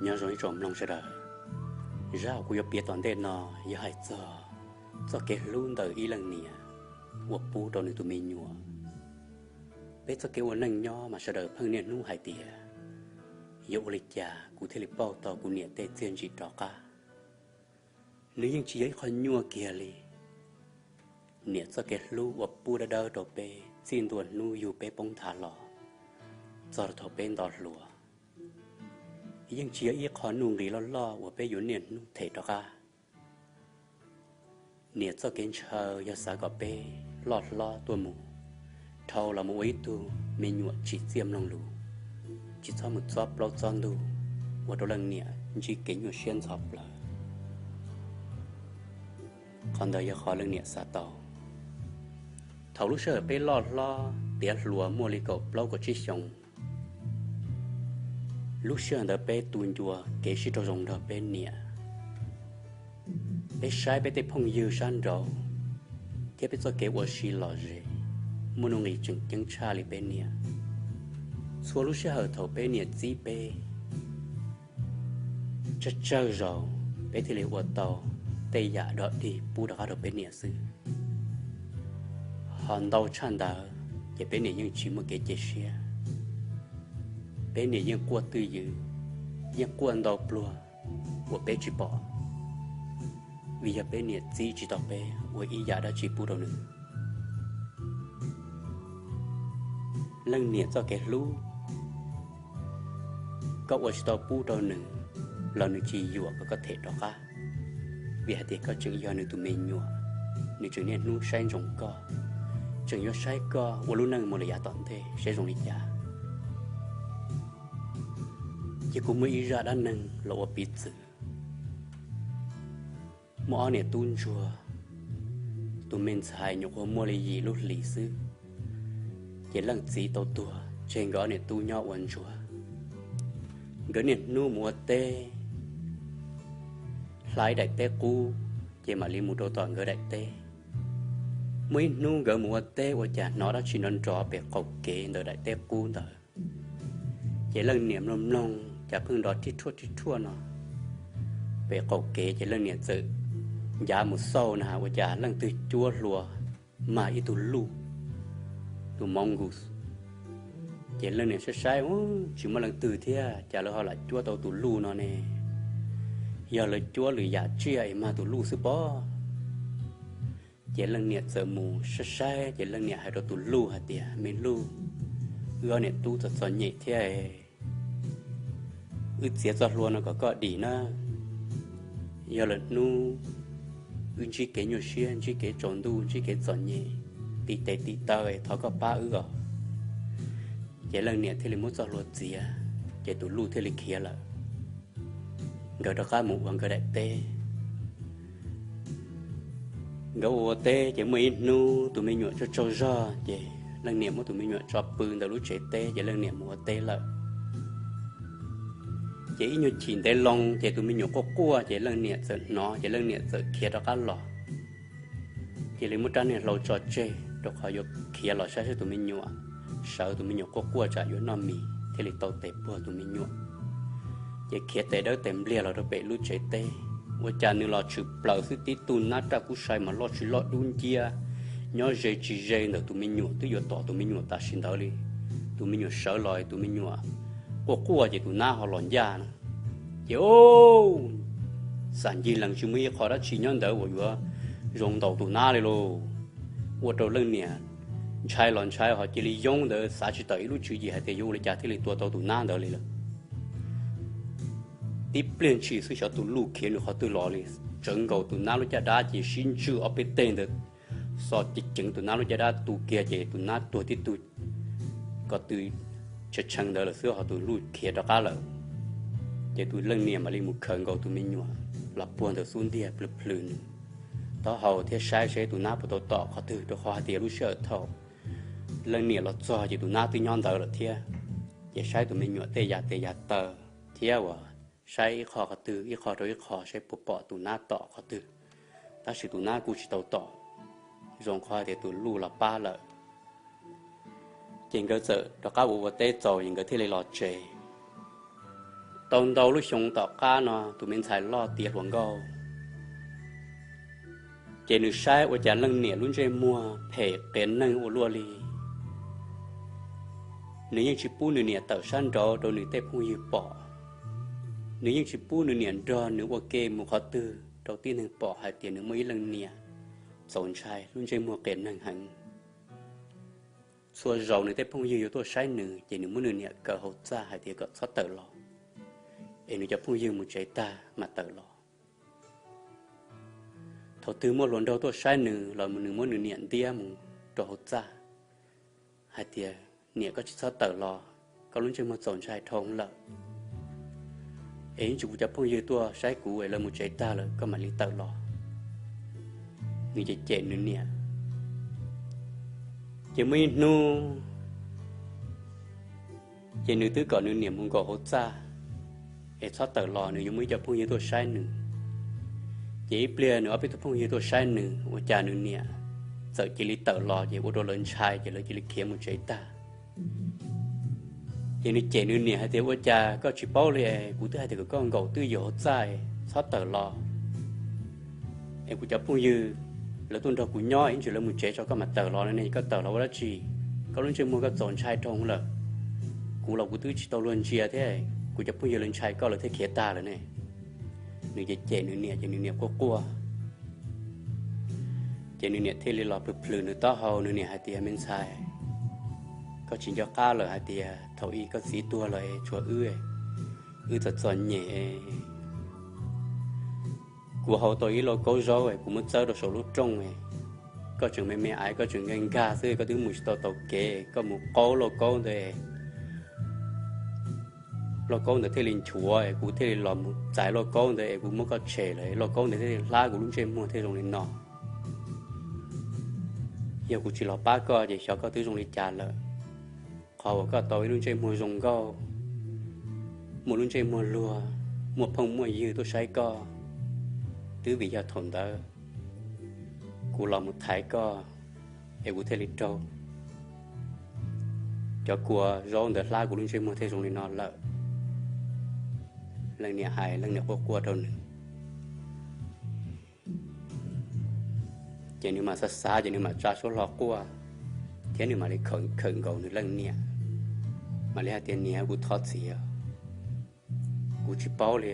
Nyob zoo ib tsoom mloog sawv daws, zaj uas kuv yuav piav tom ntej no yog hais txog txoj kev hlub ntawm ib leej niam uas pub rau nws tus me nyuam. Peb txoj kev ua neej nyob mas sawv daws pheej niaj hnub hais tias, yuav ua li cas kuv thiaj li pauj tau kuv niam tej txiaj ntsim rov qab. Nws yeej tsis yog ib qho nyuaj kiag li. Niam txoj kev hlub uas pub dawb dawb rau peb txij ntua hnub yug peb poob nthav los txog thaum peb nto hluas, yeej tsis yog ib qho nuj nqis loj loj uas peb yuav niaj hnub them rov qab. Niam txoj kev ntshaw yog xav kom peb loj hlob tuaj mus, dhau los mus ua ib tug me nyuam tsim txiaj mloog lus, tsis txhob mus txob plaub txob ntug, ua rau leej niam ntsib kev nyuaj siab ntxhov plawv. Qhov ntawd yog qhov leej niam xav tau. Thaum lub sij hawm peb loj hlob tiav hluas muaj li kaum plaub kaum tsib xyoos, lub sij hawm ntawd peb tu ncua kev sib raug zoo nrog peb niam. Peb saib peb tej phooj ywg sab nraud thiab peb txoj kev ua si lom zem muaj nuj nqis tseem ceeb tshaj li peb niam. Txhua lub sij hawm thaum peb niam txib peb, tsawg tsawg zaus peb thiaj li ua tau tej yam dog dig pub rov qab rau peb niam xwb. Ho ntau tshaj ntawd ces peb niam yeej tsis muaj kev cia siab. Peb niam yeej quaj twj ywm, yeej quaj ntau pluag uas peb tsis pom, vim yog peb niam txib tsis tau peb ua ib yam dab tsi pub rau nws. Leej niam txoj kev hlub, koj ua tsis tau pub rau nws los nws tsis yuam kom koj them rov qab, vim hais tias koj tseem yog nws tus me nyuam, nws tseem niaj hnub saib ntsoov koj, tseem yuav saib koj ua lub neej mus lawm yav tom ntej saib zoo li cas. Ces kuv muaj ib zaj dab neeg los ua piv txwv. Muaj ob niam tub ntsuag, tus me ntxhais nyuam qhuav muaj li yim lub hlis xwb, ces leej txiv tau tuag tseg nkawd ob niam tub nyob ua ntsuag. Nkawd niaj hnub mus ua teb, hla ib daim teb qub, ces mam li mus rau tom nkawd daim teb. Muaj ib hnub nkawd mus ua teb ua cas hnov dab tsi nrov nrov pem qaum kev ntawm daim teb qub ntawd. Ces leej niam mloog mloog cas pheej nrov rhib rhuaj rhib rhuaj no pem qaum kev, ces leej niam txawm ncav mus xauj na ua cas leej twg cuab hlua mag ib tug luj, tus mongoose. Ces leej niam saib saib, tsis muaj leej twg thiab, cas lawv ho lam cuab tau tus luj no ne? Yog lawv cuab lwm yam tsiaj es mag tus luj xwb pob. Ces leej niam txawm mus saib saib, ces leej niam hais rau tus luj hais tias, me luj, wb ob niam tub txom txom nyem thiab, wb txiav txoj hlua no kom koj dim na. Yog lawm hnub wb ntsib kev nyuaj siab, ntsib kev tsaus ntuj, ntsib kev txom nyem, tim tes tim taw, thov koj pab wb os. Ces leej niam thiaj li muab txoj hlua txiav, ces tus luj thiaj li khiav lawm. Nkawd rov qab mus ua nkawd daim teb. Nkawd ua ua teb ces muaj ib hnub tus me nyuam tsaug tsaug zog, ces leej niam muab tus me nyuam tso pw ntawm lub tsev teb, ces leej niam mus ua teb lawm. Ces ib nyuag chim ntev loo ces tus me nyuam quaj quaj, ces leej niam txawm hnov, ces leej niam txawm khiav rov qab los. Cia li muab rab niag hlau tso tseg rau qhov yuav khiav los saib saib tus me nyuam, sawv tus me nyuam quaj quaj tsam yuav noj mis thiaj li tau tes puag tus me nyuam. Ces khiav tes dawb tes npliag los rau pem lub tsev teb, ua cas nws los tshwm plaws xwb tib tug nab raj kub sai mas loj tsis loj dub nciab, nyob ze tsis ze ntawm tus me nyuam twb yuav tom tus me nyuam tam sim ntawd li. Tus me nyuam sawv los, tus me nyuam quaj quaj ces tus nab ho los ncaj na. Ces o, xam ncig lees tsis muaj ib qho dab tsi nyob ntawd uas yuav zoo ntaus tus nab li lauj. Ua rau leej niam ntshai los ntshai ho cia li yoob ntawd xav tsis tawm ib lub tswv yim hais tias yuav ua li cas thiaj li tua tau tus nab ntawd li lawm. Tib pliag ntshis xwb xyov tus luj khiav nws qhov twg los li, tsawv nkaus tus nab lub caj dab ces sib ntswj ob peb teg ntawd, xo ceev ceev tus nab lub caj dab tu kiag ces tus nab tuag tib tug ko tw tshee tshee ntawd lawm xwb ho tus luj khiav rov qab lawm. Ces tus leej niam mam li mus khaws nkaus tus me nyuam los puag ntawm xub ntiag plhws plhws nws taub hau thiab saib seb tus nab puas tau tom qhov twg, rau qhov hais tias lub sij hawm thaum leej niam los txog ces tus nab twb nyob ntawd lawm thiab. Ces saib tus me nyuam tej yam tes yam taw thiab uas saib ib qho qhov twg ib qho rau ib qho seb puas pom tus nab tom qhov twg, tab sis tus nab kuj tsis tau tom, zoo qhov hais tias tus luj los pab lawm. Ces nkawd txawm rov qab ua ua teb txaus es nkawd thiaj li los tsev. Tau ntau lub xyoo tom qab no tus me ntxhais loj tiav hluas nkauj, ces nws saib ua cas leej niam lub ntsej muag phem qias neeg ua luaj li. Nws yeej tsis pub nws niam tawm sab nraud rau nws tej phooj ywg pom. Nws yeej tsis pub nws niam nrog nws ua ke mus qhov twg rau tib neeg pom hais tias nws muaj ib leej niam txaus ntshai lub ntsej muag qias neeg heev. Txhua zaus nws tej phooj ywg yuav tuaj saib nws ces nws muab nws niam kaw hauv txaj hais tias kom txhob tawm los, es nws cov phooj ywg mus tsev tag mam tawm los. Thaum twg muaj hluas nraug tuaj saib nws los nws muab nws niam ntiab mus rau hauv txaj hais tias, niam, koj tsis txhob tawm los, koj lub ntsej muag txaus ntshai dhau lawm. Es ib tsam kuv cov phooj ywg tuaj saib kuv es lawv mus tsev tag lawm koj mam li tawm los. Nws ces cem nws niam. Ces muaj ib hnub ces nws twb kom nws niam mus nkaum hauv txaj, es txhob tawm los nws yuav muaj ib cov phooj ywg tuaj saib nws. Ces ib pliag nws ob peb tug phooj ywg tuaj saib nws ua cas nws niam txawm cia li tawm los ces ua rau lawv ntshai ces lawv cia li khiav mus tsev tag. Ces nws cem nws niam hais tias, ua cas koj tsis paub li, kuv twb hais tias kom koj nkaum twj ywm hauv txaj, txhob tawm los, es kuv cov phooj ywg lawv tuaj nrog kuv nyob, ib tsam lawv mus tsev tso koj mam tawm los ne, koj tawm los ua dab tsi? Koj lub ntsej muag koj txaus ntshai dhau lawm. Kuv los kuv twb tsis tau luag ntsia thiab, kuv cov phooj ywg lawv ntshai koj lawv thiaj khiav tag lawm ne. Nws ces cem nws niam ces nws niam quaj quaj. Ces nws niam thiaj li los plhws plhws nws taub hau, nws niam hais tias, me ntxhais, koj tsis nco qab lawm hais tias thaum ub koj txiv tuag los tshuav wb, wb txom txom nyem, kuv hau tau ib lauj kaub zaub kuv muab txawb rau saum lub rooj, koj tseem me me aiv koj tseem nkag nkag xwb koj twb mus tsis tau taus kev, koj mus qaub lauj kaub ntawd, lauj kaub ntawd thiaj li nchuav, kuv thiaj li los mus txais lauj kaub ntawd es kuv muab koj tshem lawm, lauj kaub ntawd thiaj li hlab kuv lub ntsej muag thiaj zoo li no. Yog kuv tsis los pab koj ces xyov koj twb zoo li cas lawm. Qhov uas koj tau ib lub ntsej muag zoo nkauj, muaj lub ntsej muag luag, muaj phooj muaj ywg tuaj saib koj, twb vim yog thaum ntawd kuv los mus thaiv koj es kuv thiaj li raug cov kua zaub ntawd hlab kuv lub ntsej muag thiaj zoo li no lawm. Leej niam hais leej niam quaj quaj rau nws. Ces nws mam xav xav ces nws mam tsa suab hlo quaj, thiab nws mam li khawm nkaus nws leej niam, mam li hais tias, niam, kuv thov txim, kuv tsis paub li,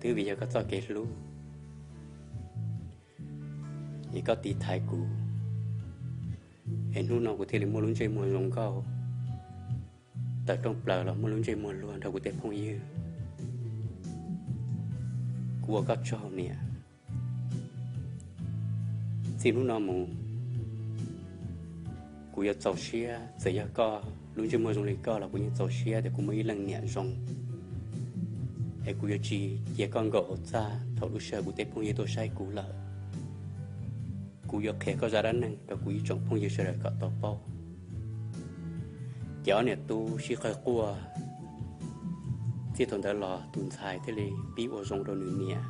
twb vim yog koj txoj kev hlub es koj tiv thaiv kuv, es hnub no kuv thiaj li muaj lub ntsej muag zoo nkauj, tawm rooj plaws los muaj lub ntsej muag luag nrog kuv tej phooj ywg. Kuv ua koj tsaug niam. Txij hnub no mus kuv yuav txaus siab, txawm yog koj lub ntsej muag zoo li koj los kuv yeej txaus siab tias kuv muaj ib leej niam zoo, es kuv yuav tsis cia koj nkaum hauv txaj thaum lub sij hawm kuv tej phooj ywg tuaj saib kuv lawm. Kuv yuav qhia koj zaj dab neeg rau kuv ib tsoom phooj ywg sawv daws kom tau paub. Ces ob niam tub sib qawg quaj. Txij thaum ntawd los tus ntxhais thiaj li pib ua zoo rau nws niam,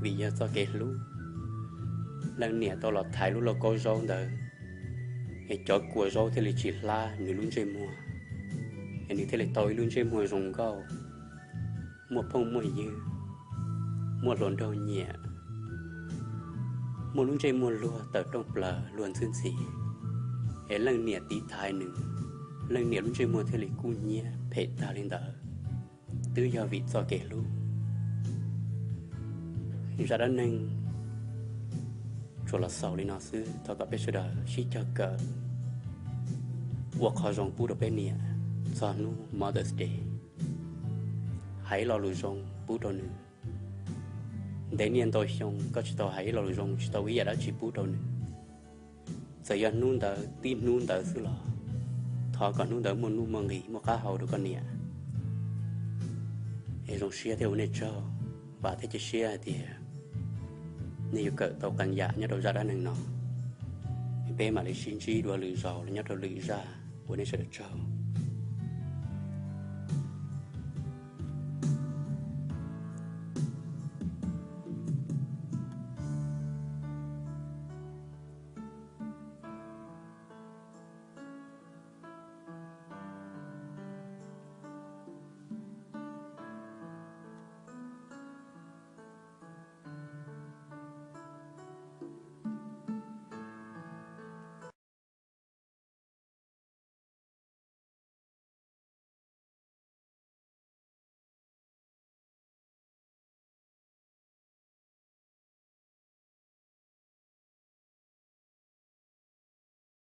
vim yog txoj kev hlub, leej niam tau los thaiv lub lauj kaub zaub ntawd, es cov kua zaub thiaj li tsis hlab nws lub ntsej muag, es nws thiaj li tau ib lub ntsej muag zoo nkauj, muaj phooj muaj ywg, muaj hluas nraug nyiam, muaj lub ntsej muag luag tawm rooj plaws luag ntxwb ntxhi, es leej niam tiv thaiv nws, leej niam lub ntsej muag thiaj li kub hnyiab phem tag li ntawd, twb yog vim txoj kev hlub. Zaj dab neeg tsuas los xaus li no xwb, thov kom peb sawv daws sib cog kawm, ua qhov zoo pub rau peb niam txog hnub Mother's Day, hais ib lo lus zoo pub rau nws. Ntev niaj ntau xyoo koj tsis tau hais ib lo lus zoo, tsis tau ua ib yam dab tsi pub rau nws, txawm yog hnub ntawd tib hnub ntawd xwb los thov kom hnub ntawd muaj nuj muaj nqis muaj qab hau rau koj niam. Es zoo siab thiab ua nej tsaug, vam thiab cia siab hais tias nej yuav kawm tau qee yam nyob rau zaj dab neeg no. Peb mam li sib ntsib dua lwm zaus los nyob rau lwm zaj, ua nej sawv daws tsaug.